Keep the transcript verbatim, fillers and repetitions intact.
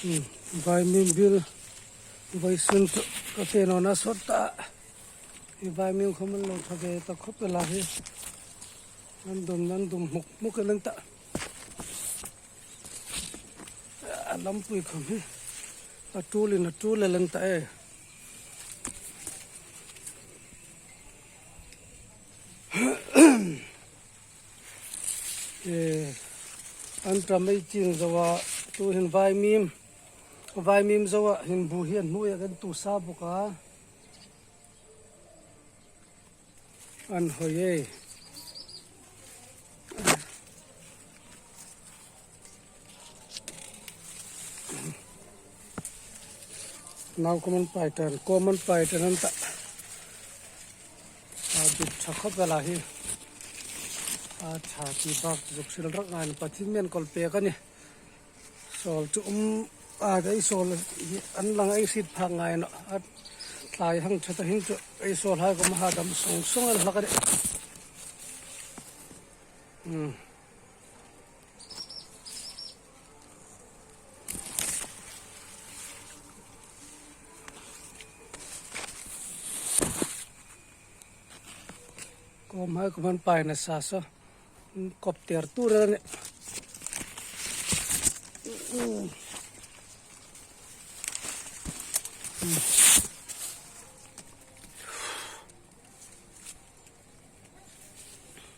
Hmm, vaimim bil, vawisun chu ka fe nawna sawt ta. Hi vaimim khawm an lo ṭha ve ta khawp el a hi. An dum, an dum hmuk hmuk el an ta. A lampui khawm hi a ṭulin a ṭul el an ta e. E, an ṭam ei ching zo a, tuhin vaimim, vaimim zo a hin bu hi an hnuoia kan tu sa bawk a. An hawi e. Nau khawm an pai tan, kawm an pai tan an ta. A dit ṭha khawp el a hi. A ṭha ti bak zuk hril rak ngai, Pathien min kawl pek a nih. Sawl chu um a, ei sawl hi an lang, ei hriet phak ngai naw a. Tlai hang ṭha ta hin chu ei sawl hai khawm ha dam sawng sawng el hlak a nih. Hmm. Kawm hai khawm an pai nasa saw. Kawp ter tur a nih.